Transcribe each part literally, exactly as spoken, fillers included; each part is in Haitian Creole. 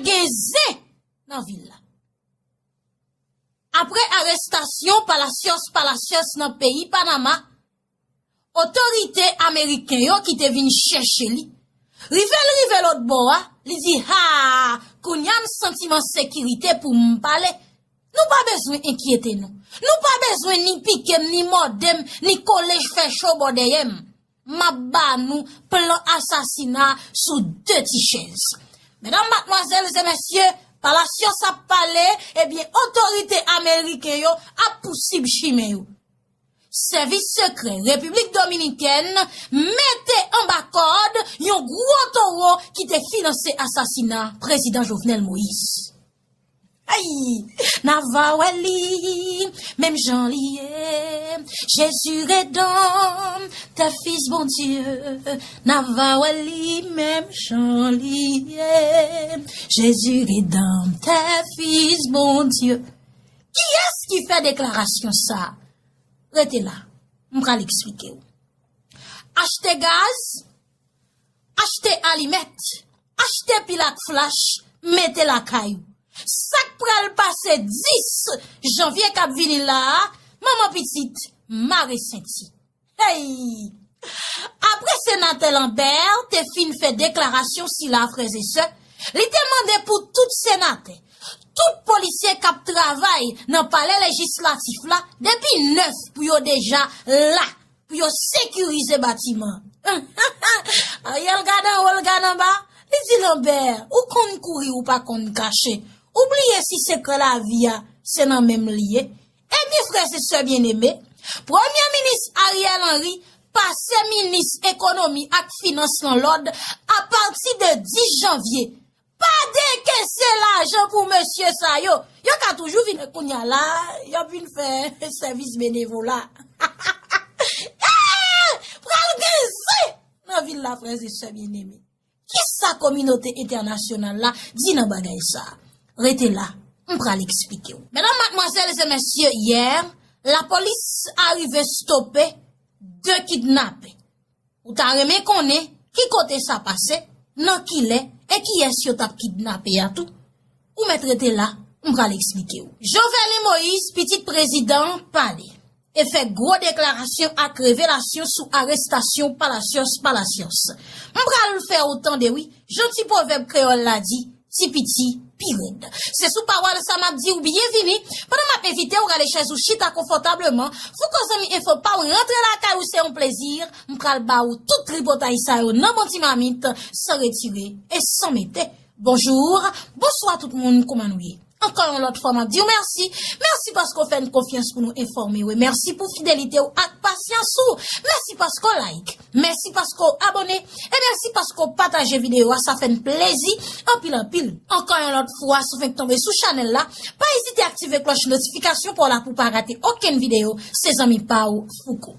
gen zen nan vil la. Apre arestasyon Palacios Palacios nan peyi Panama, otorite ameriken yo ki te vin chèche li, rive l rive lòt bò a, li di, "Ha, kounye a m santi m an sekirite pou m pale. Nou pa bezwen enkyete nou. Nou pa bezwen ni pike m, ni mòde m, ni kole fè cho bò dèyè m. M ap ba nou plan asasina sou de ti chèz." Medam, madmwazèl e mesye, Palacios ap pale, ebyen, otorite ameriken yo ap pousib chimen yo. Sèvis sekrè Repiblik Dominikèn mete anba kòd yon gwo towo ki te finanse asasina Prezidan Jovenel Moïse. Ay, n a va wè li, menm jan li ye. Jezi redanmtè, Fis Bondye, n a va wè li, menm jan li ye. Jezi redanmtè, Fis Bondye. Kiyès ki fè deklarasyon sa a? Rete la, m pral eksplike w. Achte gaz, achte alimèt, achte pil ak flach, mete lakay ou. Sa k pral pase dis janvye k ap vini la a, manman pitit, mare senti. Hey! Apre senatè Lambert te fin fè deklarasyon sila, frè e sè, li te mande pou tout senatè, tout polisye k ap travay nan palè lejislatif la, depi nèf pou yo deja la, pou yo sekirize batiman. Ariel gade anwo, l gade anba, li di, "Lambert, ou konn kouri, ou pa konn kache. Ou bliye si sekrè lavi a, se nan men m li ye?" Ebyen, frè e sè byeneme, Premye Minis Ariel Henry pase minis ekonomi ak finans lan lòd apati de dis janvye. Pa dekese lajan pou mesye sa yo. Yo ka toujou vin kounye a la, y ap vin fè sèvis benevola. Eh, pral gen zen nan vil la, frè e sè byeneme. Kisa kominote entènasyonal la di nan bagay sa a? Rete la, m pral eksplike w. Medam, madmwazèl e mesye, yè, lapolis arive stope de kidnapè. Ou ta renmen konnen ki kote sa pase, nan ki lè, e kiyès yo t ap kidnape a tou? Ou mèt rete la, m pral eksplike w. Jovenel Moïse, pitit prezidan an, pale e fè gwo deklarasyon ak revelasyon sou arestasyon Palacios Palacios. M pral fè w tande wi, jan ti pwovèb kreyòl la di, ti piti pi rèd. Se sou pawòl sa m ap di w byenvini, pandan m ap envite w rale chèz ou chita konfòtableman, Fouco zanmi enfo pa w rantre lakay ou, se yon plezi, m pral ba w tout tripotay sa yo nan bon ti mamit, san retire e san mete. Bonjou, bonswa tout moun, kòman nou ye? Ankò yon lòt fwa, m ap di w mèsi. Mèsi paske w fè n konfyans pou nou enfòme w. E mèsi pou fidelite w ak pasyans ou. Mèsi paske w like. Mèsi paske w abòne. E mèsi paske w pataje videyo a. Sa fè n plezi anpil, anpil. Ankò yon lòt fwa, si w fenk tonbe sou chanèl la, pa ezite aktive klòch notifikasyon pa w la pou w pa rate okenn videyo. Se zanmi pa w, Fouco.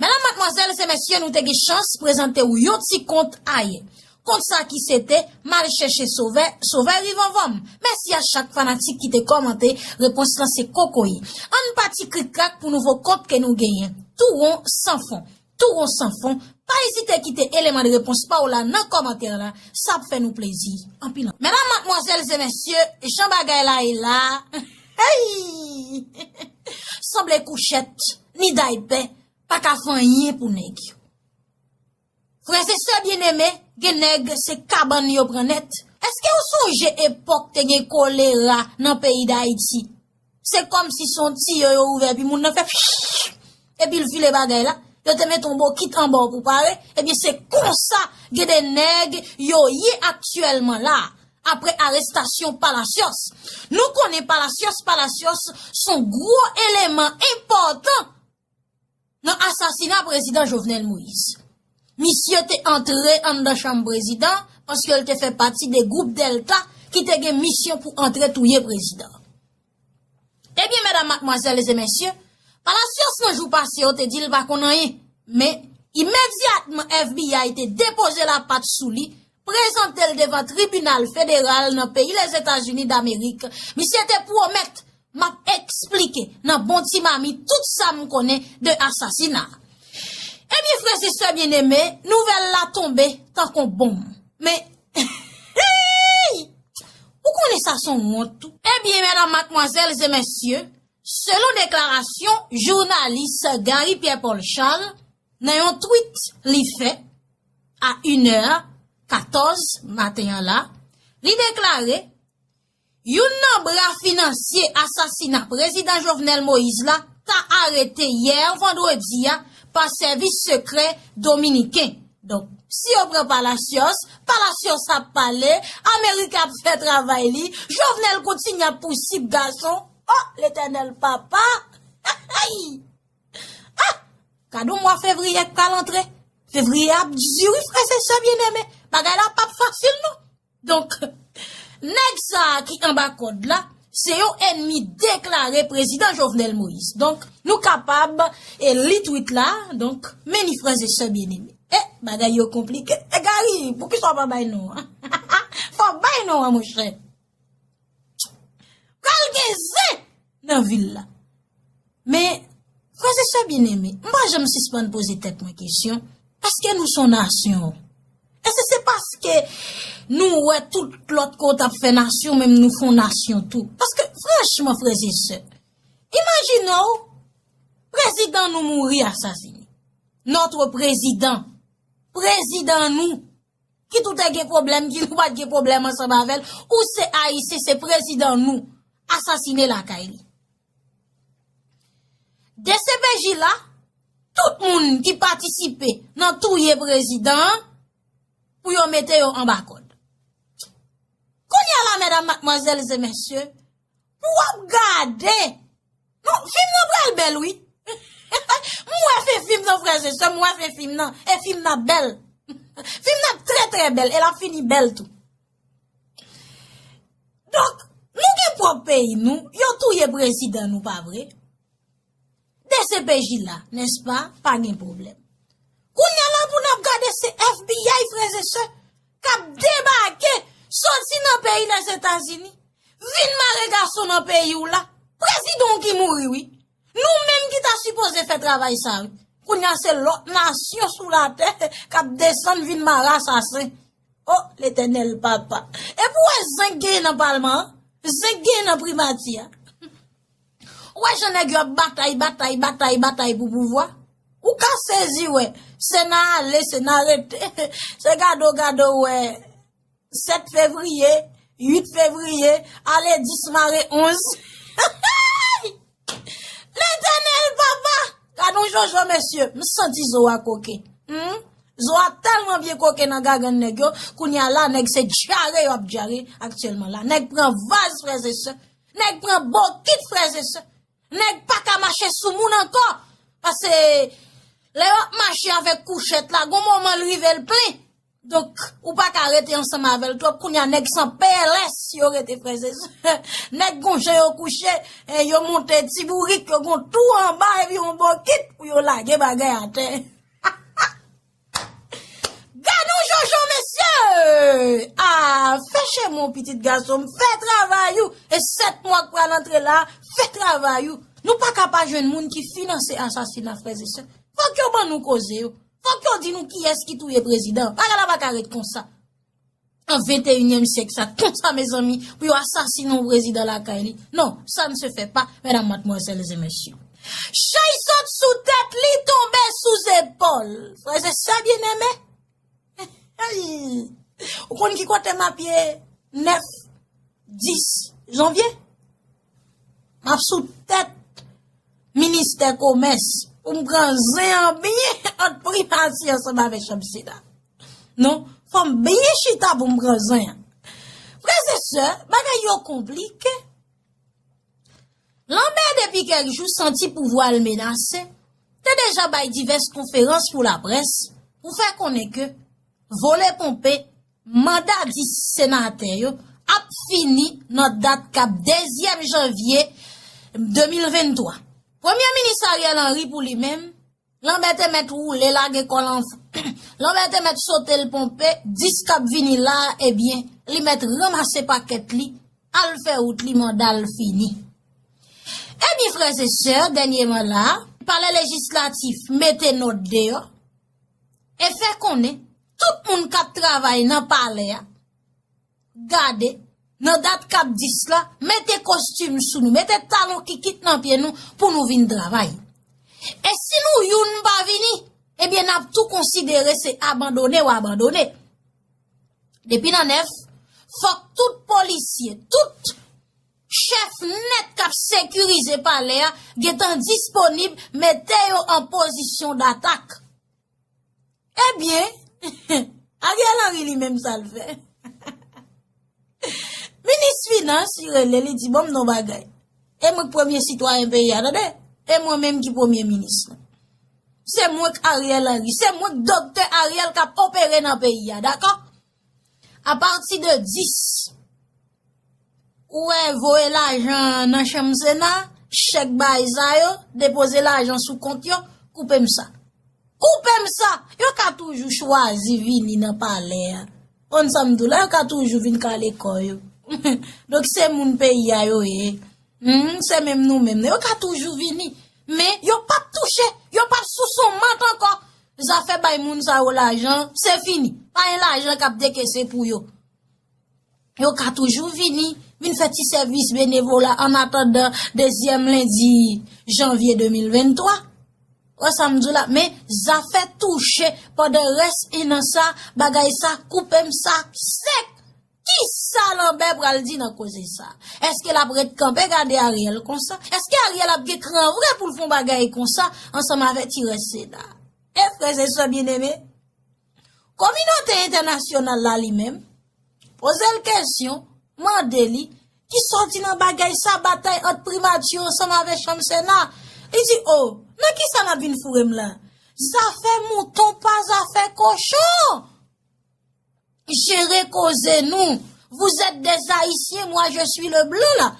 Medam, madmwazèl e mesye, nou te gen chans prezante w yon ti kont ayè. Kont sa ki se te, "M al chèche sovè, sovè rive anvan m." Mèsi a chak fanatik ki te kòmante, repons lan se kokoye. Ann pati krikrak pou nouvo kont ke nou genyen. Tou won san fon. Tou won san fon. Pa ezite kite eleman de repons pa w la nan kòmantè la. Sa ap fè nou plezi anpil. Medam, madmwazèl e mesye, jan bagay la ye la, hey! Sanble kouchèt, ni daypè, pa ka fè anyen pou nèg yo. Frè e sè byeneme, gen nèg se kabann yo pran nèt. Èske w sonje epòk te gen kolera nan peyi Dayiti? Se kòmsi se yon tiyo yo ouvè epi moun nan fè epi l file bagay la. Yo te mete yon bokit anba w pou pare. Ebyen, se konsa gen de nèg yo ye aktyèlman la, apre arestasyon Palacios. Nou konnen Palacios Palacios se yon gwo eleman enpòtan nan asasina prezidan Jovenel Moïse. Misye te antre anndan chanm prezidan paske l te fè pati de gwoup Delta ki te gen misyon pou antre touye prezidan. Ebyen, medam, madmwazèl e mesye, Palacios nan jou pase yo te di l pa konn anyen, men imedyatman F B I te depoze lapat sou li, prezante l devan tribinal federal nan peyi Lèzetazini Damerik, misye te pwomèt, "M ap eksplike nan bon ti mamit tout sa m konnen de asasina a." Ebyen, frè e sè byeneme, nouvèl la tonbe tankou bonm. Men, hey! Sa se yon wont tou. Ebyen, medam, madmwazèl e mesye, selon deklarasyon jounalis Gary Pierre Paul Charles, nan yon tweet li fè a inè katòz maten an la, li deklare, youn nan bra finansye asasina prezidan Jovenel Moïse la ta arete yè vandredi a pa sèvis sekrè dominiken. Donk, si yo pran Palacios, Palacios ap pale, Amerik ap fè travay li, Jovenel kontinye ap pousib gason. Oh, Letènèl papa! Ah! Gade yon mwa fevriye k pral antre. Fevriye ap di wi, frè e sè byeneme. Bagay la p ap fasil non. Donk, nèg sa a ki anba kòd la, se yon ènmi deklare prezidan Jovenel Moïse. Donk, nou kapab e li tweet la, donk, men ni frè e sè byeneme. E, bagay yo konplike. E Gary, poukisa w pa bay non an? Fò w bay non an, monchè. Pral gen zen nan vil la. Men, frè e sè byeneme, m pa janm sispann poze tèt mwen kesyon, èske nou se yon nasyon? Èske se paske nou wè tout lòt kote ap fè nasyon, menm nou fè yon nasyon tou? Paske, franchman, frè e sè, imajine w, prezidan nou mouri asasine. Notre président, prezidan nou, ki tou te gen pwoblèm, ki nou pa t gen pwoblèm ansanm avè l, ou se Ayisyen, se prezidan nou, asasine lakay li. D C P J la, tout moun ki patisipe nan touye prezidan an, pou yo mete yo anba kòd. Kounye a la, medam, madmwazèl e mesye, pou w ap gade, non, fim nan pral bèl, wi. M wè fen fim nan, frè e sè, m wè fen fim nan, e fim nan bèl. Fim nan trè, trè bèl, e l ap fini bèl tou. Donk, nou gen pwòp peyi nou, yo touye prezidan nou, pa vre? D C P J la, nèspa, pa gen pwoblèm. Kounye a la pou n ap gade se F B I, frè e sè, k ap debake, soti nan peyi Lèzetazini, vin mare gason nan peyi w la. Prezidan w ki mouri, wi. Nou menm ki ta sipoze fè travay sa, wi. Kounye a se lòt nasyon sou latè k ap desann vin mare asasen. Oh, Letènèl papa. Epi w wè zen k genyen nan palman an, zen k genyen nan primati a. Ou wè jan nèg yo ap batay, batay, batay, batay pou pouvwa? Ou ka sezi wè, se nan ale, se nan rete, se gade w gade w wè sèt fevriye, uit fevriye, ale dis mare onz. Letènèl papa! Gade yon jojo, mesye, m santi zo a koke. Hmm? Zo a tèlman byen koke nan gagann nèg yo, kounye a la, nèg se dyare yo ap dyare aktyèlman la. Nèg pran vaz, frè e sè. Nèg pran bokit, frè e sè. Nèg pa ka mache sou moun ankò. Paske lè yo ap mache avèk kouchèt la, gon moman l rive l plen. Donk, ou pa ka rete ansanm avè l twòp. Kounye a, nèg san P L S yo rete, frè e sè. Nèg gon jan yo kouche, e yo monte ti bourik, yo gon tou anba, epi yon bokit pou yo lage bagay atè. Gad yon jojo, mesye! Ah, fè chemen w, pitit gason m, fè travay ou. E sèt mwa k pral antre la, fè travay ou. Nou pa ka pa jwenn moun ki finanse asasina, frè e sè. Fòk yo ban nou koze yo. Fòk yo di nou kiyès ki touye prezidan. Bagay la pa ka ret konsa. An venteyinyèm syèk sa, konsa, mezanmi, pou yo asasine yon prezidan lakay li. Non, ça ne se fait pas, mesdames, mademoiselles et messieurs. Chay sot sou tèt li, tonbe sou zepòl. Frè e sè byeneme, ou konn ki kote m ap ye nèf, dis janvye? M ap sou tèt ministè komès pou m pran zen an byen ant primati ansanm avèk chanm sena. Non, fò m byen chita pou m pran zen an. Frè e sè, bagay yo konplike. Lambert depi kèk jou santi pouvwa l menase, te deja bay divès konferans pou laprès pou fè konnen ke vole ponpe manda dis senatè yo ap fini nan dat k ap dezyèm janvye de mil venntwa. Premye minis Ariel Henry pou li menm, Lambert te mèt woule, lage kò l anfan. Lambert te mèt sote l ponpe, dis k ap vini la, ebyen, li mèt ranmase pakèt li, al fè wout li, manda l fini. Ebyen, frè e sè, dènyèman la, palè lejislatif mete nòt deyò e fè konnen tout moun k ap travay nan palè a, gade, nan dat k ap dis la, mete kostim sou nou, mete talon kikit nan pye nou pou nou vin travay. E si nou youn pa vini, ebyen n ap tou konsidere se abandone w abandone. Depi nan nèf, fòk tout polisye, tout chèf nèt k ap sekirize palè a gentan disponib, mete yo an pozisyon datak. Ebyen, Ariel Henry li menm sa l fè. Minis finans, li rele, li di, "Bon, m non bagay. E mwen k premye sitwayen peyi a, tande? E mwen menm ki premye minis la. Se mwen k Ariel Henry, se mwen k Doktè Ariel k ap opere nan peyi a, dakò?" Apati de dis, ou wè voye lajan nan chanm Sena, chèk bay sa yo, depoze lajan sou kont yo, koupe m sa. Koupe m sa! Yo ka toujou chwazi vini nan palè a. Konn sa m di w la, yo ka toujou vin kale kò yo. Donk se moun peyi a yo ye. Hmm, se menm nou menm. Yo ka toujou vini. Men yo p ap touche, yo p ap sou son mant ankò. Zafè bay moun sa yo lajan, se fini. Pa gen lajan k ap dekese pou yo. Yo ka toujou vini, vin fè ti sèvis benevola an atandan dezyèm lendi janvye de mil venntwa. Wè sa m di w la, men zafè touche pandan rès en an sa, bagay sa, koupe m sa sèk. Kisa Lanbè pral di nan koze sa? Èske l ap ret kanpe gade Ariel konsa? Èske Ariel ap gen kran vre pou l fè yon bagay konsa ansanm avèk ti rès Sena? E frè e sè byeneme, kominote entènasyonal la li menm poze l kesyon, mande li ki sòti nan bagay sa, batay ant primati ansanm avèk chanm Sena. Li di, "O, nan kisa n ap vin foure m la? Zafè mouton pa zafè kochon." Jere koze nou. Vous êtes des Haïtiens, moi je suis le blanc là.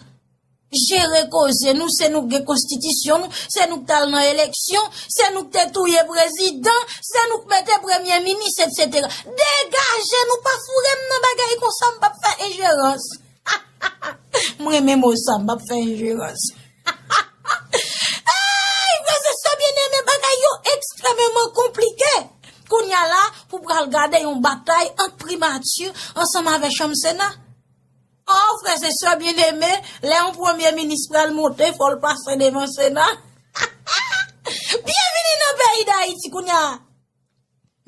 Jere koze nou, se nou k gen konstitisyon nou, se nou k t al nan eleksyon, se nou k te touye prezidan, se nou k mete premye minis, etsetera. Degaje nou, pa foure m nan bagay konsa, m p ap fè enjerans. M renmen mo sa, m p ap fè enjerans. Ey, frè e sè byeneme, bagay yo ekstrèmeman konplike. Kounye a la, pou pral gade yon batay ant primati ansanm avèk chanm Sena. O, frè e sè byeneme, lè yon premye minis pral monte, fò l pase devan Sena. Byenvini nan peyi Dayiti kounye a.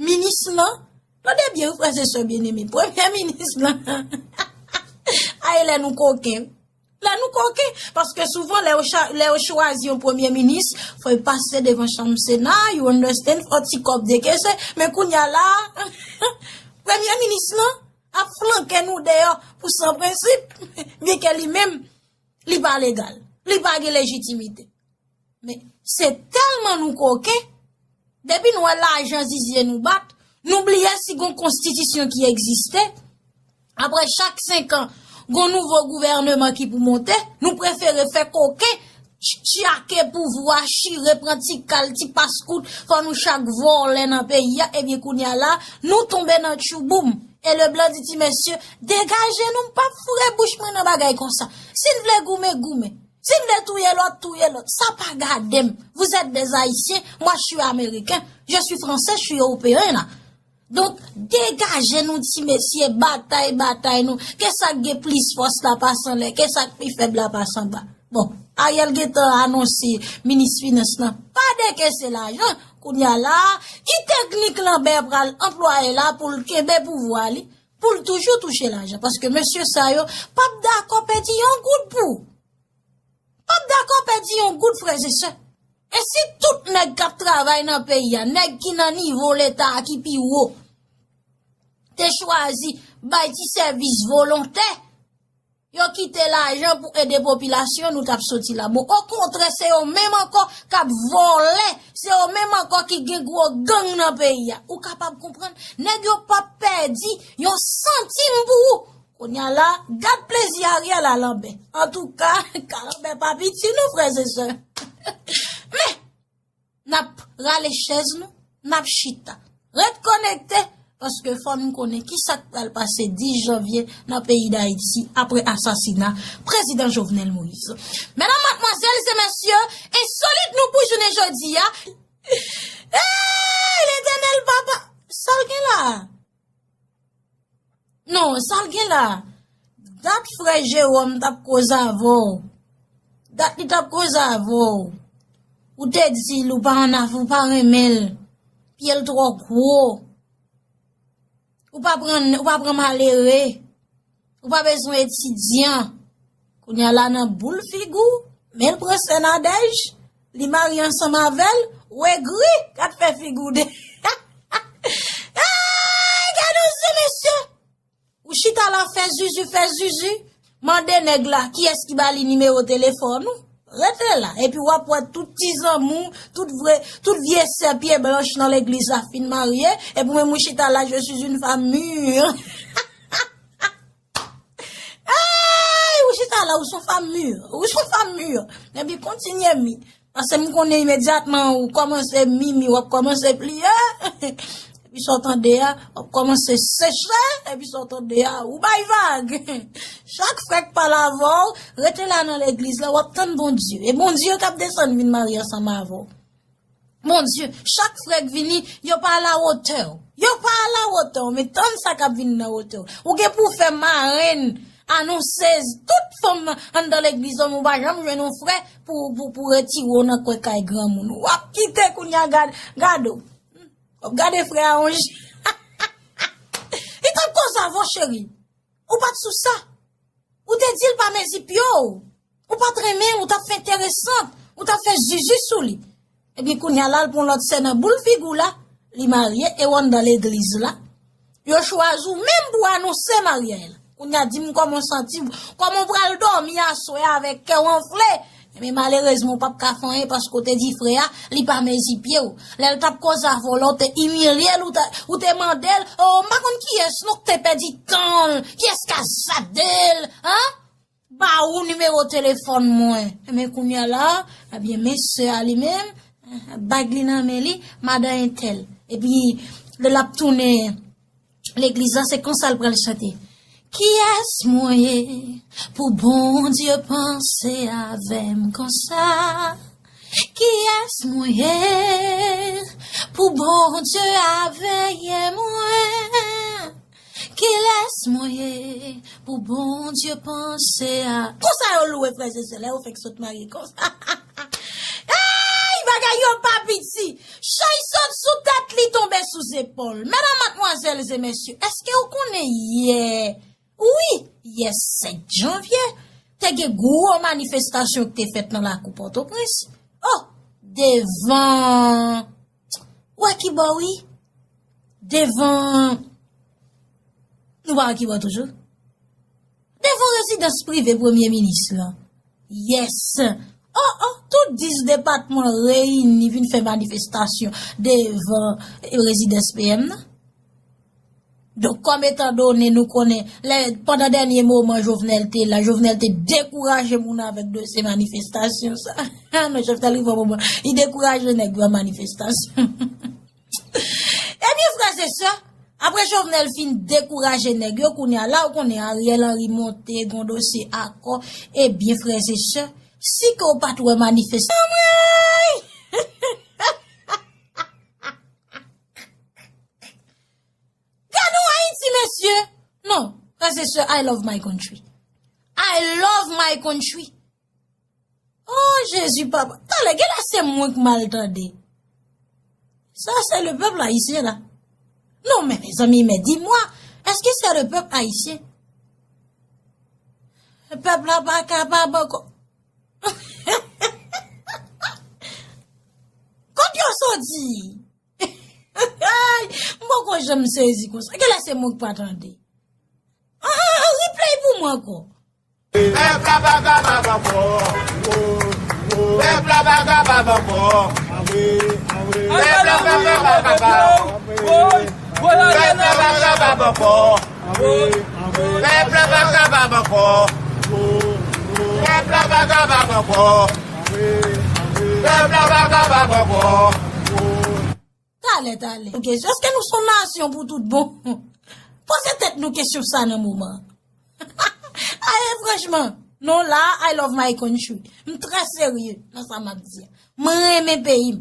Minis lan, tande byen wi, frè e sè byeneme, premye minis lan. Ay, lè nou koken. Lè nou koken, paske souvan lè yo cha-, lè yo chwazi yon premye minis, fò l pase devan chanm Sena, you understand, fò ti kòb dekese, men kounye a la, premye minis lan ap flanke nou deyò pou san prensip, byenke li menm, li pa legal, li pa gen lejitimite. Men, se tèlman nou koken, depi n wè lajan zizye nou bat, nou bliye si gon konstitisyon ki egziste. Apre chak senk an, gon nouvo gouvèneman ki pou monte, nou prefere fè koken, tch-, tchake pouvwa, chire, pran ti kal, ti paskout, fò nou chak vòlè nan peyi a, ebyen kounye a la, nou tonbe nan tchouboum. E Leblan di ti mesye, degaje nou, m p ap foure bouch mwen nan bagay konsa. Si n vle goumen, goumen. Si n vle touye lòt, touye lòt. Sa pa gade m. Vous êtes des Haïtiens, moi je suis américain, je suis français, je suis européen la. Donk, degaje nou ti mesye, batay, batay nou. Ke sa k gen plis fòs la pase anlè, ke sa k pi fèb la pase anba. Bon, Ariel gentan anonse minis finans lan pa dekese lajan. Kounye a la, ki teknik Lanbè pral anplwaye la pou l kenbe pouvwa li, pou l toujou touche lajan? Paske mesye sa yo p ap dakò pèdi yon goud pou. P ap dakò pèdi yon goud, frè e sè. E si tout nèg k ap travay nan peyi a, nèg ki nan nivo Leta a ki pi wo, te chwazi bay ti sèvis volontè, yo kite lajan pou ede popilasyon, nou t ap soti la. Bon, okontrè, se yo menm ankò k ap vòlè, se yo menm ankò ki gen gwo gang nan peyi a. Ou kapab konprann, nèg yo p ap pèdi yon santim pou ou. Kounye a la, gad plezi Ariel a Lanbè. Antouka, ka Lanbè pa piti non, frè e sè. Men, n ap rale chèz nou, n ap chita. Ret konekte, paske fò n konnen ki sa k pral pase dis janvye nan peyi Dayiti apre asasina prezidan Jovenel Moïse. Medam, madmwazèl e mesye, ensolit nou pou jounen jodi a. Ey, Letènèl papa, sa l gen la? Non, sa l gen la? Dat frè Jewòm t ap koze avè w. Dat li t ap koze avè w. Ou te di l ou pa annafè, ou pa renmen l. Pye l twò gwo. Ou pa pran, ou pa pran malere. Ou pa bezwen etidyan. Kounye a la nan boul figi w, men l pran sè Nadège, li marye ansanm avè l, ou egri, gad fè figi w de. Ay, gade w se mesye. Ou chita la fè zuzu, fè zuzu. Mande nèg la, kiyès ki ba li nimewo telefòn ou? Rete la. Epi w ap wè tout ti zanmi w, tout vre, tout vye sè pye blanch nan legliz la fin marye. Epi ou menm ou chita la, je suis une femme mûre. Ay, ou chita la, ou son fanm mûre. Ou son fanm mûre. Epi kontinye mi. Paske m konnen imedyatman ou kòmanse mimi, w ap kòmanse pliye. Epi sa w tande a, w ap kòmanse seche. Epi sa w tande a, ou bay vag. Chak frè k pale avè w, rete la nan legliz la, w ap tann Bondye. E Bondye k ap desann vin marye ansanm avè w. Bondye, chak frè k vini, yo pa alawotè w. Yo pa alawotè w, men tann sa k ap vin nan wotè w. Ou gen pou w fè marenn, anonsez, tout fanm anndan legliz la, men w pa janm jwenn yon frè pou, pou, pou retire w nan kwen kay granmoun. W ap kite kounye a, gad, gade w. W ap gade frè a yon jan. Li t ap koze avè w, cheri. Ou pa t sou sa. Ou te di l pa mezi pye w. Ou pa t renmen l, ou t ap fè enteresan, ou t ap fè zuzu sou li. Ebyen, kounye a la, l pran lòt sè nan boul figi w la, li marye, e w anndan legliz la. Yo chwazi w menm pou w anonse maryaj la. Kounye a, di m kòman w santi w, kòman w pral dòmi aswè a avèk kè w anfle. Men malerezman, ou p ap ka fè anyen paske w te di frè a, li pa mezi pye w. Lè l t ap koze avè w la, ou te imilye l, ou te, ou te mande l, o, m pa konn kiyès non k te pèdi tan l, kiyès k azade l, an? Ba ou nimewo telefòn mwen. Men kounye a la, ebyen, men sè a li menm, bag li nan men li, madan entèl. Epi, lè l ap tounen legliz la, se konsa l pral chante. Kiyès mwen ye pou Bondye panse avè m konsa? Kiyès mwen ye pou Bondye a veye mwen? Kilès mwen ye pou Bondye panse a? Konsa yo louwe frè e sè lè yo fèk sot marye konsa. Ay, bagay yo pa piti. Chay sot sou tèt li, tonbe sou zepòl. Medam, madmwazèl e mesye, èske w konnen yè, wi, yè sèt janvye, te gen gwo manifestasyon ki te fèt nan lakou Pòtoprens? O, devan, ou wè ki bò, wi? Devan, nou pa wè ki bò toujou? Devan rezidans prive premye minis lan. Yes. O, o, tout dis depatman reyini vin fè manifestasyon devan rezidans P M nan. Donk, kòm etan done nou konnen, lè, pandan dènye moman Jovenel te la, Jovenel te dekouraje moun avèk dosye manifestasyon sa. Non, Jovenel rive yon moman, li dekouraje nèg yo nan manifestasyon. Ebyen, frè e sè, apre Jovenel fin dekouraje nèg yo, kounye a la, ou konnen Ariel Henry monte, gon dosye akò. Ebyen, frè e sè, si ke w pa t wè manifestasyon, anmwey! Gade w Ayiti, mesye! Non, frè e sè, I love my country. I love my country. Oh, Jezi, papa. Talè, genlè se mwen k mal tande. Ça, c'est le peuple haïtien, là. Non, mais mes amis, mais dis-moi, est-ce que c'est le peuple haïtien? Pèp la pa kapab ankò. Kot yo soti? M poko janm sezi konsa. Genlè se mwen k pa tande. Ah, ah, ah, replay pou mwen ankò. Pèp la pa kapab ankò. Pèp la pa kapab ankò. Pèp la pa kapab ankò. Pèp la pa kapab ankò. Pèp la pa kapab ankò. Pèp la pa kapab ankò. Pèp la pa kapab ankò. Talè, talè. Ok, èske nou se yon nasyon pou tout bon? Poze tèt nou kesyon sa nan moman. Aye, franchman, non, la, I love my country. M trè serye nan sa m ap di a. Mwen renmen peyi m.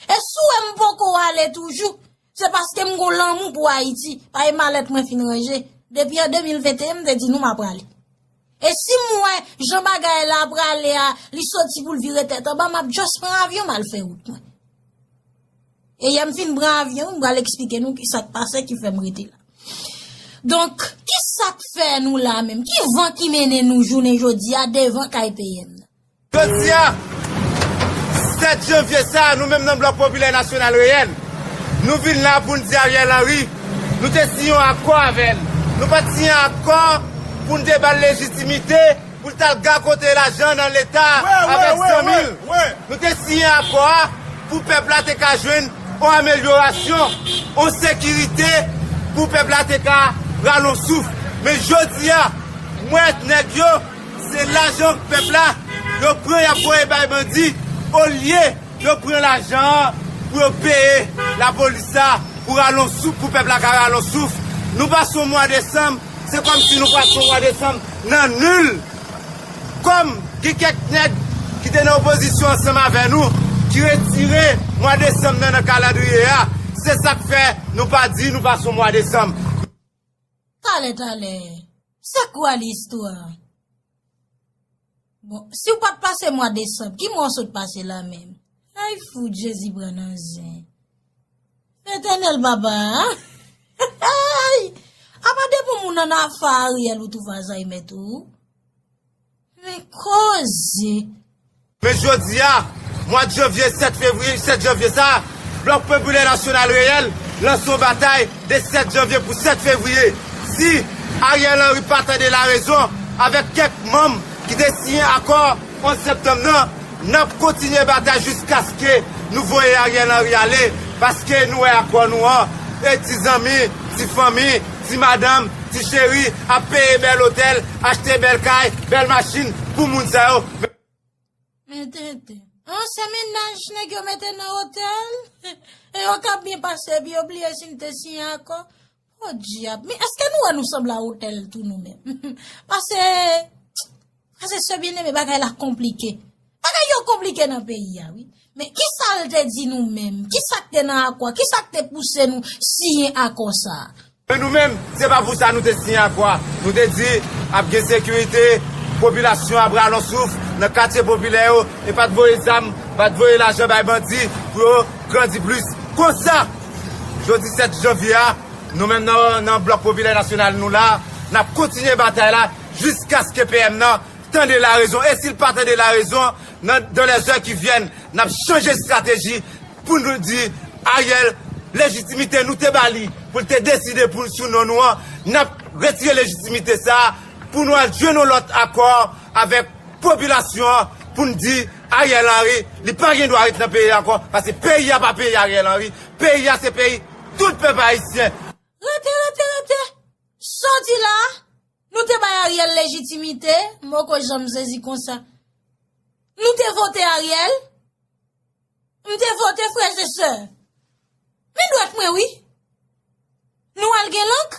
E si w wè m poko ale toujou, se paske m gon lanmou pou Ayiti. Paske malèt mwen fin ranje. Depi an de mil venteyen, m te di nou m ap prale. E si m wè jan bagay la prale a, li soti pou l vire tèt anba, m ap just pran avyon m al fè wout mwen. E yè m fin pran avyon, m pral eksplike nou ki sa k pase ki fè m rete la. Donk, ki sa k fè nou la menm? Ki van ki mennen nou jounen jodi a devan kay P M nan? Jodi a, sèt janvye sa a, nou menm nan Blòk Popilè Nasyonal Reyèl, nou vin la pou n di Ariel Henry, nou te siyen yon akò avè l. Nou pa t siyen akò pou n te ba l lejitimite pou l t al gagote lajan nan Leta avèk zanmi l. Nou te siyen akò a pou pèp la te ka jwenn yon amelyorasyon, yon sekirite pou pèp la te ka rale yon souf. Men jodi a, m wè nèg yo, se lajan pèp la yo pran y ap voye bay bandi, olye yo pran lajan an pou yo peye lapolis la pou rale yon souf, pou pèp la ka rale yon souf. Nou pase yon mwa desanm, se kòmsi nou pase yon mwa desanm nan nil. Kòm gen kèk nèg ki te nan opozisyon ansanm avè nou, ki retire mwa desanm nan nan kalandriye a, se sa k fè nou pa di nou pase yon mwa desanm. Talè, talè, se kwa listwa? Bon, si w pa t pase mwa desanm, ki mwa w sot pase la menm? Ay fout, Jezi pran nan zen. Letènèl papa. Apa depi w moun ann afa Ariel ou twouve Alzheimer tou? Men koze! Men jodi a, mwa janvye, sèt fevriye, sèt janvye sa a, Blòk Popilè Nasyonal Reyèl lanse yon batay de sèt janvye pou sèt fevriye. Si Ariel Henry pa tande larezon avèk kèk manm ki te siyen akò onz septanm nan, n ap kontinye batay jiskaske nou voye Ariel Henry ale, paske nou wè akò nou an, e ti zanmi, ti fanmi, ti madanm, ti cheri ap peye bèl otèl, achte bèl kay, bèl machin pou moun sa yo. Men tenten. Ansyen mennaj nèg yo mete nan otèl, e yo k ap byen pase, epi yo bliye si n te siyen akò. Podyab, men èske nou wè nou sanble a otèl tou nou menm? Pase, pase sè byeneme, bagay la konplike. Bagay yo konplike nan peyi a, wi. Men kisa l te di nou menm? Kisa k te nan akò a? Kisa k te pouse nou siyen akò sa a? Men nou menm, se pa pou sa nou te siyen akò a. Nou te di ap gen sekirite, popilasyon ap rale yon souf nan katye popilè yo, e pa t voye zam, pa t voye lajan bay bandi pou yo grandi plis. Konsa, jodi sèt janvye a, nou menm nan, nan Blòk Popilè Nasyonal nou la, n ap kontinye batay la jiskaske P M nan tande larezon. E si l pa tande larezon, nan, dans les heures qui viennent, n ap chanje estrateji pou nou di Ariel, lejitimite nou te ba li pou l te deside pou, sou non nou an, n ap retire lejitimite sa a pou nou al jwenn yon lòt akò avèk popilasyon an pou n di Ariel Henry, li pa gen dwa ret nan peyi a ankò, paske peyi a pa peyi Ariel Henry, peyi a se peyi tout pèp ayisyen. Rete, rete, rete! Sa w di la a? Nou te bay Ariel lejitimite, m poko janm sezi konsa. Nou te vote Ariel, m te vote frè e sè. Men dwèt mwen wi. Nou al gen lang?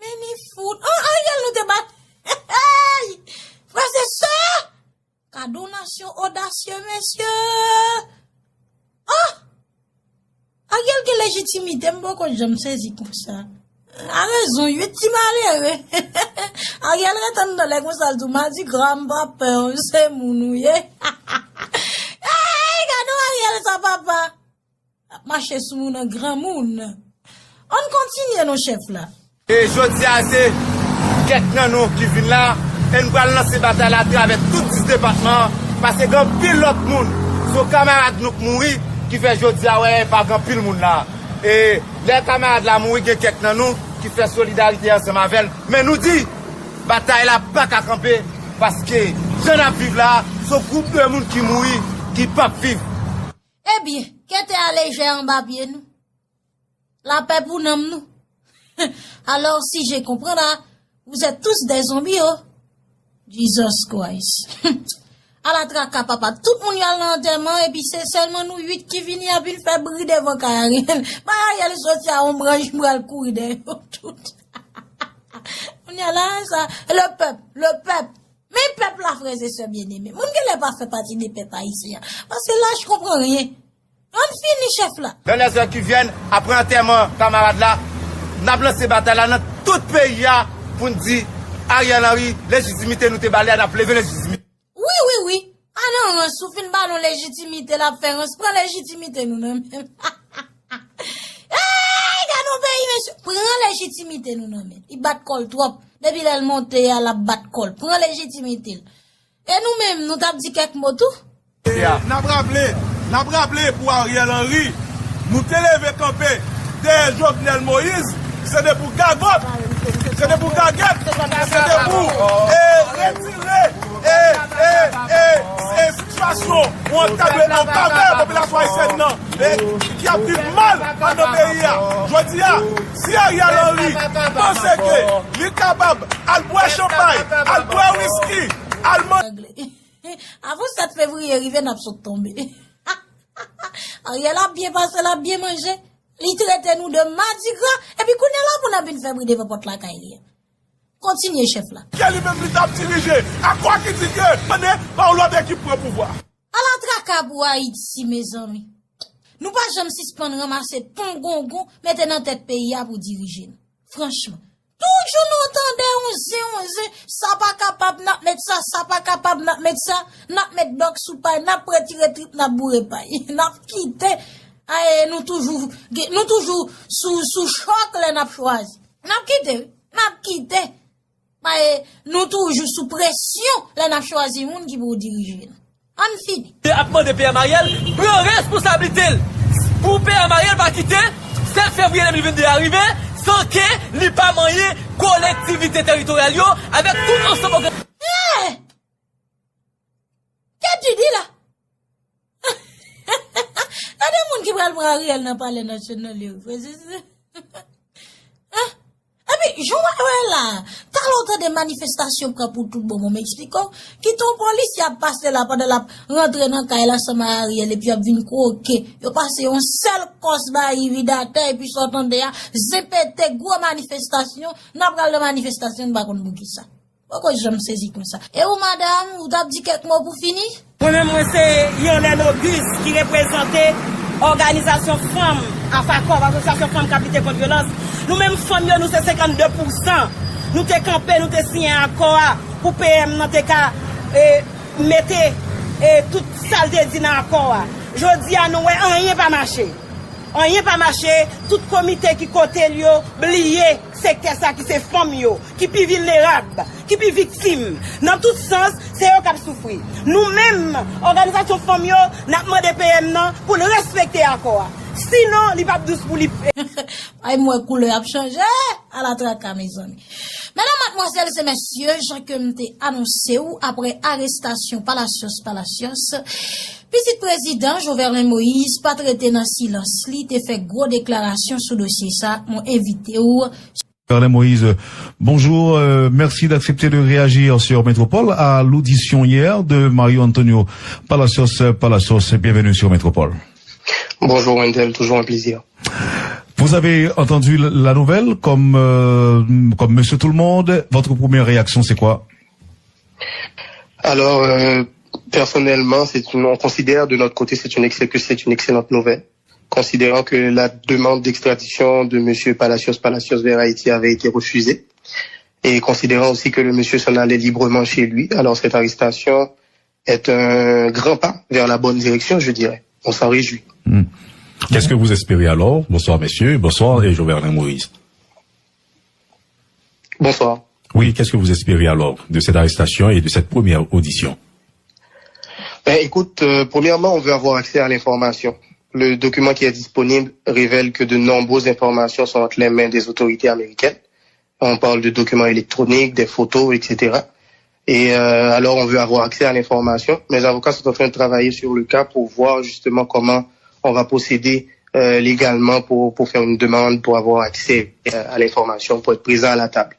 Men ni fout. An Ariel nou te bat. Hey! Frè e sè! Ka donasyon odasye mesye! Ah! Ariel gen lejitimite, m poko janm sezi konsa. A rezon, wi, ti malere. Ariel ret anndan lè konsa, l di w, Madigra, m pa pè w, se moun ou ye. Hey, gade yon Ariel sa, papa! Ap mache sou moun an granmoun. Ann kontinye non chèf la. E jodi a se kèk nan nou ki vin la, e n pral lanse batay la atravè tout dis depatman an, paske gen anpil lòt moun, se yon kamarad nou k mouri, ki fè jodi a wè pa gen anpil moun la. E lè kamarad la mouri, gen kèk nan nou ki fè solidarite ansanm avè l. Men nou di, batay la pa ka kanpe, paske jan n ap viv la, se yon gwoup de moun ki mouri, ki p ap viv. Ebyen, kete a lejè anba pye nou. Lapè pou nanm nou. Alors, si je comprends là, vous êtes tous des zombies, oh. Jesus Christ. Ala traka, papa. Tout moun yo al nan antèman, epi se sèlman nou uit ki vini, epi n fè bri devan kay Ariel. Bay Ariel soti a yon branch, m pral kouri dèyè yo tout. Kounye a la, sa, le pèp, le pèp. Men pèp la, frè e sè byeneme, moun genlè pa fè pati de pèp ayisyen an, paske laj konpran ryen. Ann fini chèf la. Dans les heures qui viennent, apre antèman kamarad la, n ap lanse batay la nan tout peyi a pou n di Ariel Henry, lejitimite nou te ba li a, n ap leve lejitimite. Wi, wi, wi. Pa nan rans, ou fin ba nou lejitimite, l ap fè rans. Pran lejitimite nou nan men l. Ey, gade yon peyi, mesye. Pran lejitimite nou nan men l. Li bat kò l twòp. Depi lè l monte a, l ap bat kò l. Pran lejitimite l. E nou menm, nou t ap di kèk mo tou? N ap raple, n ap raple pou Ariel Henry, nou te leve kanpe dèyè Jovenel Moïse, se te pou gagòt, se te pou gagèt, se te pou, e, retire, e, e, e, e sitiyasyon ou ankadre an favè popilasyon ayisyèn nan, e, ki ap viv mal anndan peyi a. Jodi a, si Ariel Henry panse ke li kapab al bwè chanpay, al bwè wiski, al manje. Avan sèt fevriye rive, n ap sot tonbe. Ariel ap byen pase, l ap byen manje. Li trete nou de madigra. Epi kounye a la pou n ap vin fè bri devan pòt lakay li a. Kontinye, chèf la. Ke li menm li t ap dirije. Akò ki di ke, tande, pa yon lòt ekip pran pouvwa. Ala traka pou Ayiti, mezanmi. Nou pa janm sispann ranmase pongongon, mete nan tèt peyi a pou dirije n. Franchman. Toujou nou tande onze onze, sa pa kapab, n ap met sa, sa pa kapab, n ap met sa, n ap met dòk sou pay, n ap retire trip, n ap boure pay. N ap kite, ay, nou toujou, nou toujou sou, sou chòk lè n ap chwazi. N ap kite, wi, n ap kite. Paske nou toujou sou presyon lè n ap chwazi moun ki pou dirije n. Ann fini. Ap mande P M Ariel pran responsablite l. Pou P M Ariel pa kite sèt fevriye de mil vennde a rive san ke li pa manyen kolektivite teritoryal yo avèk tout ansanm ògan- Hey! Kèt di di la? Gade moun ki pral pran Ariel nan palè nasyonal yo, frè, se, se. Ah, epi, jan w wè la, talè w tande manifestasyon pran pou tout bon, bon, m eksplike w. Kite yon polisye ap pase la pandan l ap rantre nan kay la ansanm ak Ariel, epi y ap vin kwoke. Yo pase yon sèl kòs ba Ividatè, epi sa w tande a, zen pete, gwo manifestasyon, n ap pral nan manifestasyon, n pa konn poukisa. Poko janm sezi konsa. E ou, madanm, ou t ap di kèk mo pou fini? Mwen menm, mwen se Irlène Auguste ki reprezante òganizasyon fanm AFACOP, Asosyasyon Fanm k ap lite kont vyolans. Nou menm fanm yo, nou se senkannde pousan. Nou te kanpe, nou te siyen akò a pou P M nan te ka, e, mete, e, tout sa l te di nan akò a. Jodi a, nou wè anyen pa mache. Anyen pa mache, tout komite ki kote l yo bliye sektè sa ki se fanm yo, ki pi vilnerab, ki pi viktim. Nan tout sans, se yo k ap soufri. Nou menm, òganizasyon fanm yo, n ap mande P M nan pou l respekte akò a. Sinon, li p ap dous pou li. Ay, m wè koulè ap chanje. Ala traka, mezanmi. Medam, madmwazèl e mesye, jan ke m te anonse w, apre arestasyon Palacios Palacios, pitit prezidan Jovenel Moïse pa t rete nan silans li, te fè gwo deklarasyon sou dosye sa, mwen envite w. Jovenel Moïse, bonjour, euh, merci d'accepter de réagir sur Métropole à l'audition hier de Mario Antonio Palacios. Palacios, bienvenue sur Métropole. Bonjour Wendell, toujours un plaisir. Vous avez entendu la nouvelle comme, euh, comme Monsieur Tout le Monde. Votre première réaction, c'est quoi? Alors, euh, personnellement, c'est une, on considère de notre côté c'est une ex- que c'est une excellente nouvelle, considérant que la demande d'extradition de Monsieur Palacios Palacios vers Haïti avait été refusée, et considérant aussi que le monsieur s'en allait librement chez lui. Alors cette arrestation est un grand pas vers la bonne direction, je dirais. On s'en réjouit. Hmm. Qu'est-ce que vous espérez alors? Bonsoir, messieurs. Bonsoir, et Jovenel Moïse. Bonsoir. Oui, qu'est-ce que vous espérez alors de cette arrestation et de cette première audition? Ben, écoute, euh, premièrement, on veut avoir accès à l'information. Le document qui est disponible révèle que de nombreuses informations sont entre les mains des autorités américaines. On parle de documents électroniques, des photos, et cetera. Et euh, alors, on veut avoir accès à l'information. Mes avocats sont en train de travailler sur le cas pour voir justement comment on va procéder euh, légalement pour, pour faire une demande pour avoir accès euh, à l'information, pour être présent à la table.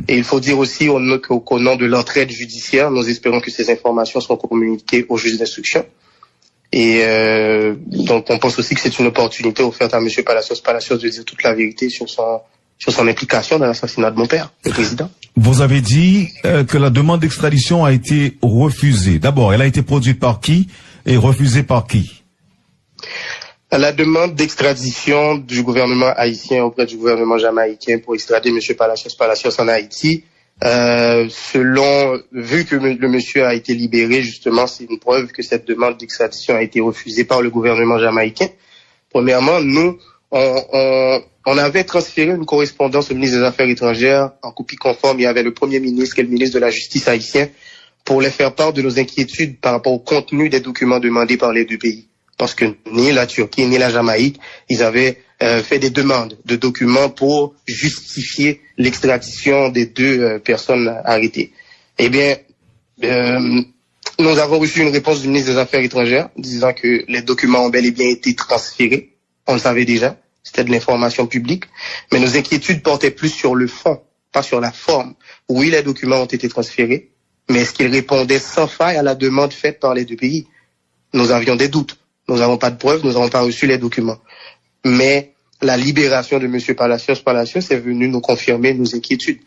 Et il faut dire aussi au, nom- qu'au- qu'au nom de l'entraide judiciaire, nous espérons que ces informations seront communiquées au juge d'instruction. Et euh, donc, on pense aussi que c'est une opportunité offerte à M. Palacios Palacios de dire toute la vérité sur son, sur son implication dans l'assassinat de mon père, le président. Vous avez dit euh, que la demande d'extradition a été refusée. D'abord, elle a été produite par qui et refusée par qui? La demande d'extradition du gouvernement haïtien auprès du gouvernement jamaïcain pour extrader M. Palacios Palacios en Haïti Euh, selon, vu que le monsieur a été libéré, justement, c'est une preuve que cette demande d'extradition a été refusée par le gouvernement jamaïcain. Premièrement, nous, on, on, on avait transféré une correspondance au ministre des Affaires étrangères en copie conforme. Il y avait le Premier ministre et le ministre de la Justice haïtien pour les faire part de nos inquiétudes par rapport au contenu des documents demandés par les deux pays. Parce que ni la Turquie ni la Jamaïque, ils avaient euh, fait des demandes de documents pour justifier l'extradition des deux euh, personnes arrêtées. Eh bien, euh, nous avons reçu une réponse du ministre des Affaires étrangères disant que les documents ont bel et bien été transférés. On le savait déjà, c'était de l'information publique, mais nos inquiétudes portaient plus sur le fond, pas sur la forme. Oui, les documents ont été transférés, mais est-ce qu'ils répondaient sans faille à la demande faite par les deux pays? Nous avions des doutes. Nous n'avons pas de preuves, nous n'avons pas reçu les documents. Mais la libération de M. Palacios Palacios est venue nous confirmer nos inquiétudes.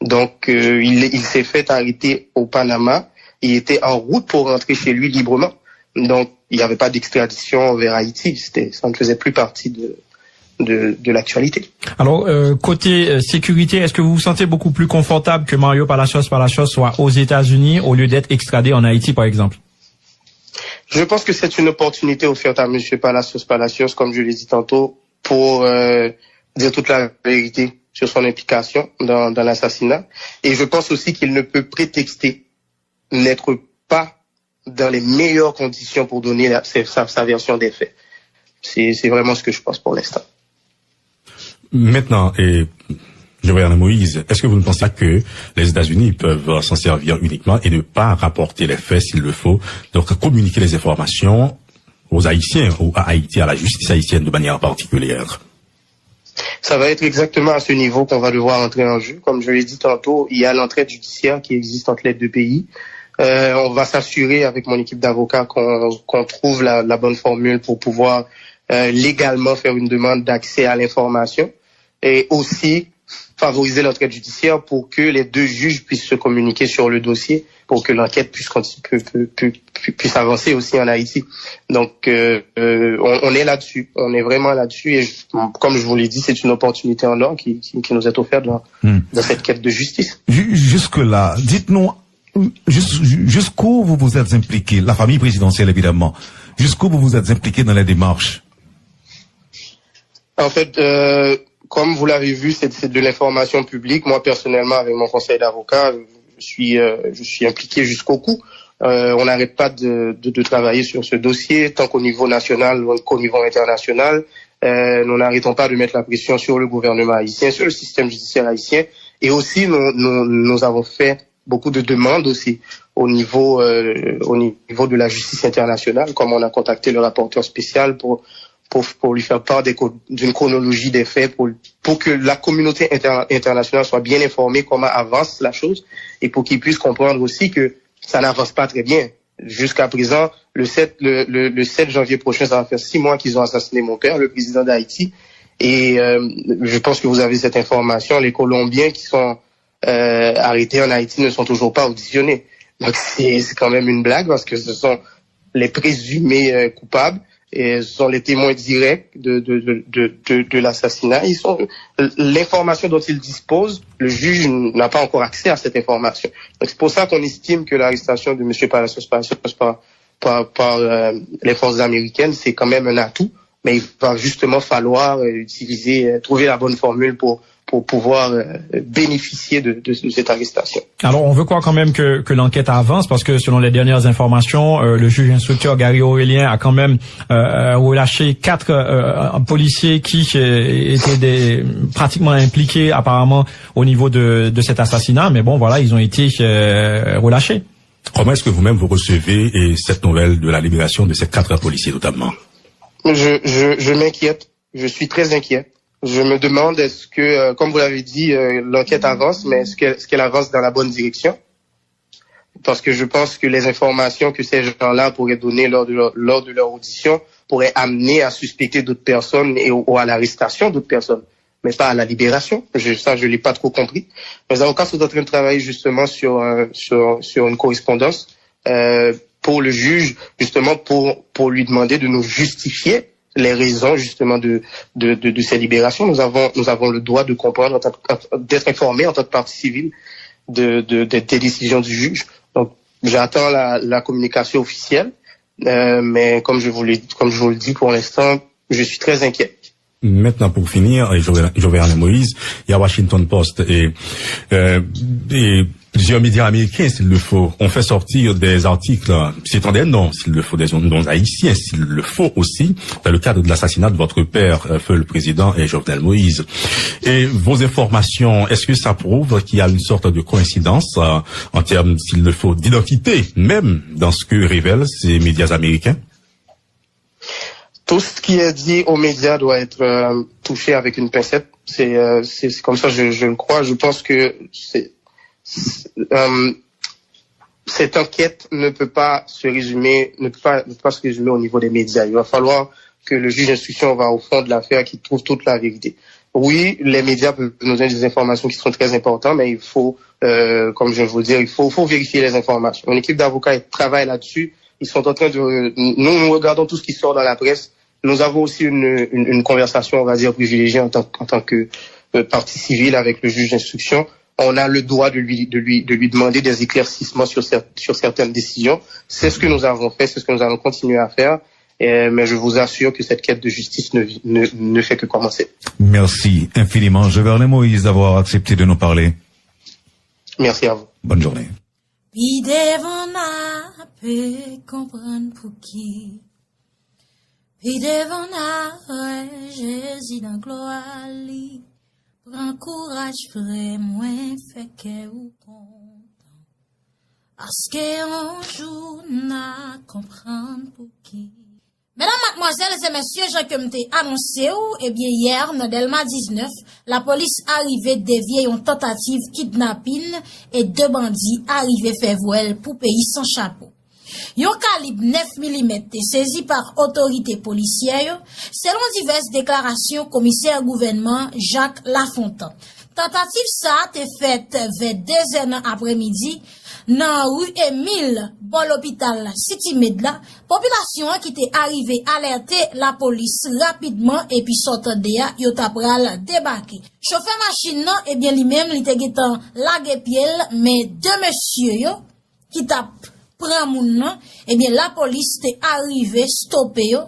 Donc, euh, il, il s'est fait arrêter au Panama. Il était en route pour rentrer chez lui librement. Donc, il n'y avait pas d'extradition vers Haïti. C'était, ça ne faisait plus partie de, de, de l'actualité. Alors, euh, côté euh, sécurité, est-ce que vous vous sentez beaucoup plus confortable que Mario Palacios Palacios soit aux États-Unis au lieu d'être extradé en Haïti, par exemple? Je pense que c'est une opportunité offerte à M. Palacios Palacios, comme je l'ai dit tantôt, pour euh, dire toute la vérité sur son implication dans, dans l'assassinat. Et je pense aussi qu'il ne peut prétexter n'être pas dans les meilleures conditions pour donner la, sa, sa version des faits. C'est vraiment ce que je pense pour l'instant. Maintenant, et Jovenel Moïse, est-ce que vous ne pensez pas que les États-Unis peuvent s'en servir uniquement et ne pas rapporter les faits s'il le faut, donc communiquer les informations aux Haïtiens ou à Haïti, à la justice haïtienne de manière particulière? Ça va être exactement à ce niveau qu'on va devoir entrer en jeu. Comme je l'ai dit tantôt, il y a l'entraide judiciaire qui existe entre les deux pays. Euh, on va s'assurer avec mon équipe d'avocats qu'on qu'on trouve la, la bonne formule pour pouvoir euh, légalement faire une demande d'accès à l'information et aussi favoriser l'entraide judiciaire pour que les deux juges puissent se communiquer sur le dossier, pour que l'enquête puisse, puisse avancer aussi en Haïti. Donc, euh, euh, on, on, est là-dessus, on est vraiment là-dessus. Et je, comme je vous l'ai dit, c'est une opportunité en or qui, qui, qui nous est offerte dans, dans cette quête de justice. Jusque-là, dites-nous, jusqu'où vous vous êtes impliqué, la famille présidentielle évidemment, jusqu'où vous vous êtes impliqué dans les démarches? En fait, euh, comme vous l'avez vu, c'est de l'information publique. Moi, personnellement, avec mon conseil d'avocats, je suis, euh, je suis impliqué jusqu'au cou. Euh, on n'arrête pas de, de, de, travailler sur ce dossier, tant qu'au niveau national qu'au niveau international. Euh, nous n'arrêtons pas de mettre la pression sur le gouvernement haïtien, sur le système judiciaire haïtien. Et aussi, nous, nous, nous avons fait beaucoup de demandes aussi au niveau, euh, au niveau de la justice internationale, comme on a contacté le rapporteur spécial pour, pour, pour lui faire part d'une chronologie des faits, pour, pour que la communauté inter, internationale soit bien informée comment avance la chose et pour qu'il puisse comprendre aussi que ça n'avance pas très bien. Jusqu'à présent, le 7, le, le, le 7 janvier prochain, ça va faire six mois qu'ils ont assassiné mon père, le président d'Haïti. Et euh, je pense que vous avez cette information. Les Colombiens qui sont euh, arrêtés en Haïti ne sont toujours pas auditionnés. Donc c'est quand même une blague parce que ce sont les présumés euh, coupables et ce sont les témoins directs de, de, de, de l'assassinat. Ils sont l'information dont ils disposent, le juge n'a pas encore accès à cette information. Donc c'est pour ça qu'on estime que l'arrestation de M. Palacios Palacios par, par, par euh, les forces américaines, c'est quand même un atout, mais il va justement falloir euh, utiliser, euh, trouver la bonne formule pour pour pouvoir euh, bénéficier de, de, de cette arrestation. Alors, on veut croire quand même que, que l'enquête avance parce que selon les dernières informations, euh, le juge instructeur Gary Aurélien a quand même euh, relâché quatre euh, policiers qui euh, étaient des, pratiquement impliqués apparemment au niveau de, de cet assassinat. Mais bon, voilà, ils ont été euh, relâchés. Comment est-ce que vous-même vous recevez cette nouvelle de la libération de ces quatre policiers notamment? Je, je, je m'inquiète. Je suis très inquiet. Je me demande, est-ce que, euh, comme vous l'avez dit, euh, l'enquête avance, mais est-ce qu'elle est qu avance dans la bonne direction? Parce que je pense que les informations que ces gens-là pourraient donner lors de leur, lors de leur audition pourraient amener à suspecter d'autres personnes et ou à l'arrestation d'autres personnes, mais pas à la libération. Je, ça, je ne l'ai pas trop compris. Mes avocats sont en train de travailler justement sur, euh, sur, sur une correspondance euh, pour le juge, justement pour, pour lui demander de nous justifier les raisons justement de, de, de, de ces libérations. Nous avons, nous avons le droit de comprendre, d'être informés en tant que partie civile de, de, de, des décisions du juge. Donc, j'attends la, la communication officielle, euh, mais comme je vous l'ai, comme je vous le dis, pour l'instant, je suis très inquiet. Maintenant, pour finir, euh, Jovenel Jovenel Moïse, il y a Washington Post et, euh, et plusieurs médias américains, s'il le faut, ont fait sortir des articles citant des noms, s'il le faut, des noms haïtiens, s'il le faut aussi, dans le cadre de l'assassinat de votre père, euh, feu le président, euh, Jovenel Moïse. Et vos informations, est-ce que ça prouve qu'il y a une sorte de coïncidence, euh, en termes, s'il le faut, d'identité, même dans ce que révèlent ces médias américains? Tout ce qui est dit aux médias doit être euh, touché avec une pincette. C'est euh, c'est c'est comme ça, je, je le crois. Je pense que c'est, c'est, euh, cette enquête ne peut pas se résumer, ne peut pas, ne peut pas se résumer au niveau des médias. Il va falloir que le juge d'instruction va au fond de l'affaire, qu'il trouve toute la vérité. Oui, les médias peuvent nous donner des informations qui sont très importantes, mais il faut, euh, comme je viens de vous le dire, il faut, faut vérifier les informations. Une équipe d'avocats travaille là-dessus. Ils sont en train de, nous, nous regardons tout ce qui sort dans la presse. Nous avons aussi une, une, une conversation, on va dire, privilégiée en tant, en tant que euh, partie civile avec le juge d'instruction. On a le droit de lui, de lui, de lui demander des éclaircissements sur, cer- sur certaines décisions. C'est ce que nous avons fait, c'est ce que nous allons continuer à faire. Euh, mais je vous assure que cette quête de justice ne, ne, ne fait que commencer. Merci infiniment, Joverlin Moïse, d'avoir accepté de nous parler. Merci à vous. Bonne journée. Pi devan n a pe konprann pouki. Pi devan n a wè Jezi nan glwa li. Pran kouraj, frè mwen, fè kè ou kontan. Paske yon jou n a konprann pouki. Medam, madmwazèl e mesye, jan ke m te anonse w, ebyen, yè, nan Dèlma diznèf, lapolis arive devye yon tantativ kidnapin e de bandi arive fè vwèl pou peyi san chapo. Yon kalib nèf milimèt te sezi pa otorite polisyè yo, selon divès deklarasyon komisè gouvènman Jacques Lafontant. Tantativ sa a te fèt vè de zè nan aprèmidi nan ri Emil, bò lopital City Med la. Popilasyon an ki te arive alète lapolis rapidman epi sa w tande a, yo ta pral debake. Chofè machin nan, ebyen, li menm, li te gentan lage pye l, men de mesye yo ki t ap pran moun nan, ebyen, lapolis te arive stope yo.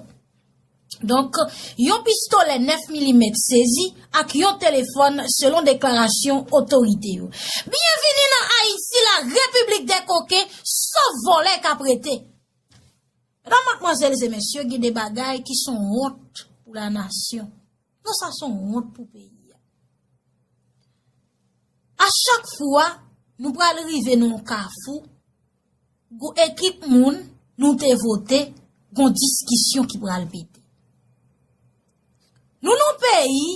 Donk, yon pistolè nèf milimèt sezi ak yon telefòn, selon deklarasyon otorite yo. Byenvini nan Ayiti, la repiblik dè koken, sof vòlè k ap rete. Medam, madmwazèl e mesye, gen de bagay ki se yon wont pou lanasyon. Non, sa se yon wont pou peyi a. A chak fwa nou pral rive nan yon kafou, gon ekip moun nou te vote, gon diskisyon ki pral pete. Nou nan yon peyi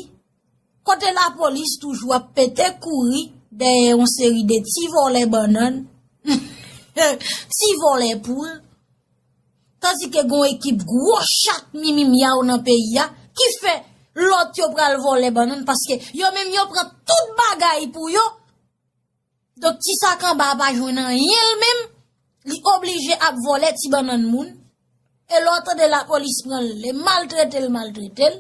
kote lapolis toujou ap pete kouri dèyè yon seri de ti vòlè bannann, ti vòlè poul, tandike gon ekip gwo chat mimi myaw nan peyi a, ki fè lòt yo pral vòlè bannann, paske yo menm yo pran tout bagay pou yo. Donk, ti sak anba a pa jwenn anyen l menm, li oblije ap vòlè ti bannann moun. E lè w tande lapolis pran l, li maltrete l, maltrete l.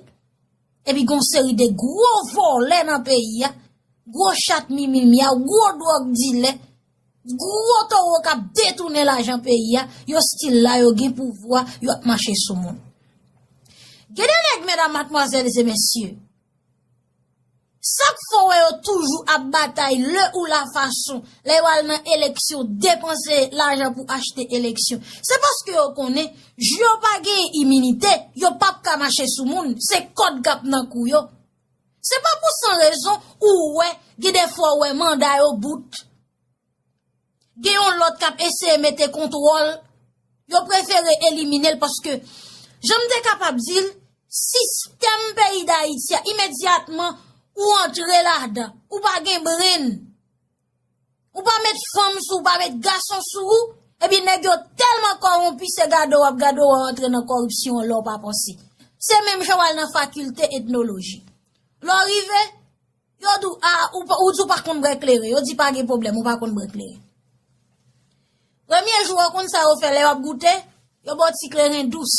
Epi gon seri de gwo vòlè nan peyi a, gwo chat mimi myaw, gwo dwòg dilè, gwo towo k ap detounen lajan peyi a, yo still la, yo gen pouvwa, yo ap mache sou moun. Gen de nèg, medam, madmwazèl e mesye, sa k fè w wè yo toujou ap batay le ou la fason, lè yo al nan eleksyon, depanse lajan pou achte eleksyon. Se paske yo konnen, jou yo pa gen iminite, yo p ap ka mache sou moun, se kòd k ap nan kou yo. Se pa pou san rezon ou wè, gen de fwa ou wè manda yo bout. Gen yon lòt k ap eseye mete kontwòl, yo prefere elimine l paske, jan m te kapab di l, sistèm peyi Dayiti a, imedyatman ou antre ladan, ou pa gen brenn, ou pa met fanm sou ou, ou pa met gason sou ou, epi nèg yo tèlman kòwonpi, se gade w ap gade w antre nan kòripsyon an lè w pa panse. Se menm jan w al nan fakilte etnoloji. Lè w rive, yo di w, a, ou, pa- ou di w pa konn bwè kleren. Yo di pa gen pwoblèm, ou pa konn bwè kleren. Premye jou, ou konn sa yo fè lè yo ap goute, yo ba w ti kleren dous.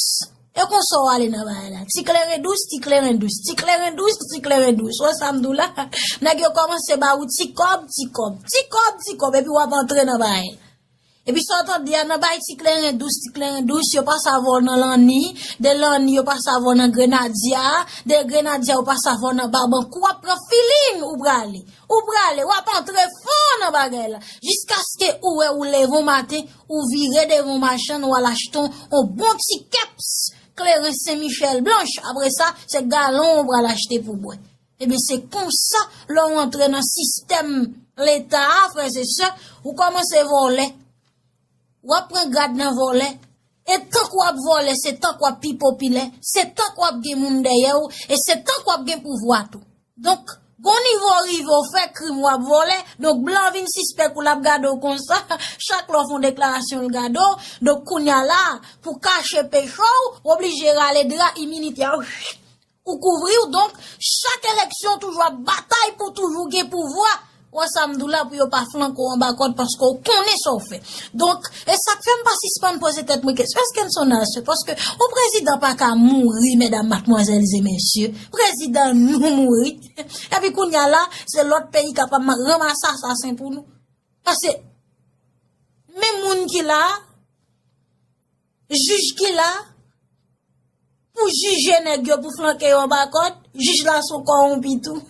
E konsa w ale nan bagay la. Ti kleren dous, ti kleren dous, ti kleren dous, ti kleren dous. Wè sa m di w la? Nèg yo kòmanse ba ou ti kòb, ti kòb, ti kòb, ti kòb, epi w ap antre nan bagay la. Epi sa w tande a nan bay ti kleren dous, ti kleren dous, yo pase avè w nan Lanni, de Lanni yo pase avè w nan Grenadya, de Grenadya yo pase avè w nan Babankou, w ap pran filin ou prale. Ou prale, w ap antre fon nan bagay la. Jiskaske ou wè ou leve yon maten, ou vire devan yon machann, ou al achte yon, yon bon ti kèps kleren Sen Michèl blanch. Apre sa, se galon ou pral achte pou bwè. Ebyen, se konsa, lè w antre nan sistèm Leta a, frè e sè, ou kòmanse vòlè. W ap pran grad nan vòlè. E tank w ap vòlè, se tank w ap pi popilè, se tank w ap gen moun dèyè w, e se tank w ap gen pouvwa tou. Donk, gon nivo w rive, w fè krim, w ap vòlè, donk blan vin sispèk ou, l ap gade w konsa, chak lè w fè yon deklarasyon, l gade w. Donk, kounye a la, pou kache peche w, w oblije rale dra iminite a, ou kouvri w. Donk, chak eleksyon, w toujou ap batay pou toujou gen pouvwa. Wè sa m di w la, pou yo pa flanke w anba kòd, paske w konnen sa w fè. Donk, e sa k fè m pa sispann poze tèt mwen kesyon, èske n se yon nasyon? Paske yon prezidan pa ka mouri, medam, madmwazèl e mesye. Prezidan nou mouri. Epi kounye a la, se lòt peyi k ap ma-, ranmase asasen pou nou. Paske, men moun ki la, jij ki la, pou jije nèg yo, pou flanke yo anba kòd, jij la se yon kòwonpi tou.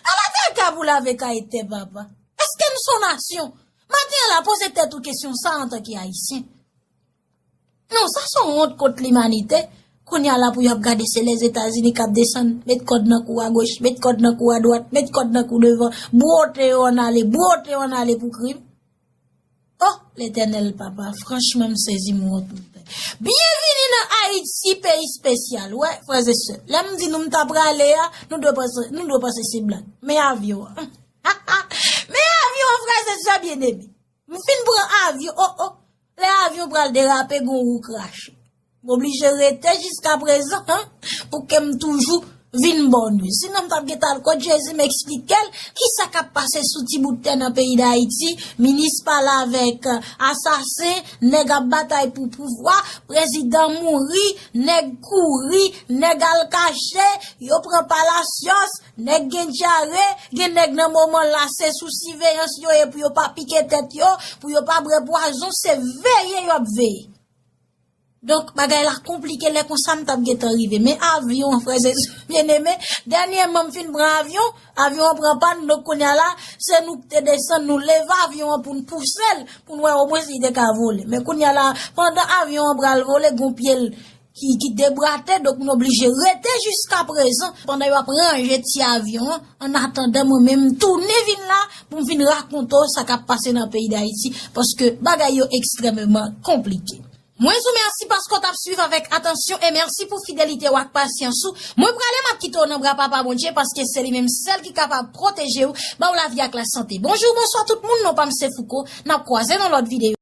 Ala traka pou lave kay tè, papa. Èske n se yon nasyon? Maten an la, poze tèt ou kesyon sa antanke Ayisyen. Non, sa se yon wont kont limanite. Kounye a la pou y ap gade se Lèzetazini k ap desann, met kòd nan kou a goch, met kòd nan kou a dwat, met kòd nan kou devan, bwote yo ann ale, bwote yo ann ale pou krim. Oh, Letènèl papa, franchman m sezi m wont m pè. Byenvini nan Ayiti, peyi espesyal. Wè, frè e sè, lè m di nou m ta prale a, nou dwe panse, nou dwe panse se blag. Men avyon an. Men avyon an, frè e sè byeneme. M fin pran avyon, oh, oh. Lè avyon pral derape, gon wou krache. M oblije rete jiskaprezan, an, pou ke m toujou vin bò nou. Sinon, m t ap gentan al kot Jezi, m eksplike l kisa k ap pase sou ti bout tè nan peyi Dayiti. Minis pale avèk, euh, asasen, nèg ap batay pou pouvwa, prezidan mouri, nèg kouri, nèg al kache, yo pran palasyòs, nèg gen dyare, gen nèg nan moman la se sou siveyans yo ye pou yo pa pike tèt yo, pou yo pa bwè pwazon, se veye yo ap veye. Donk, bagay la konplike, lè konsa m t ap gentan rive. Men avyon an, frè e sè byeneme, dènyèman m fin pran avyon, avyon an pran pàn, donk kounye a la, se nou ki te desann, nou leve avyon an pou n pouse l, pou n wè omwen si li te ka vole. Men kounye a la, pandan avyon an pral vole, gon pye l ki, ki debrate, donk nou oblije rete jiskaprezan, pandan yo ap ranje ti avyon an, an atandan mwen menm m tounen vin la, pou m vin rakonte w sa k ap pase nan peyi Dayiti, paske bagay yo ekstrèmeman konplike. Mwen di w mèsi paske w t ap swiv avèk atansyon e mèsi pou fidelite w ak pasyans ou. Mwen prale, m ap kite w nan bra Papa Bondye paske se li menm sèl ki kapab pwoteje w, ba w lavi ak lasante. Bonjou, bonswa tout moun, non pa m se Fouco. N ap kwaze nan lòt videyo.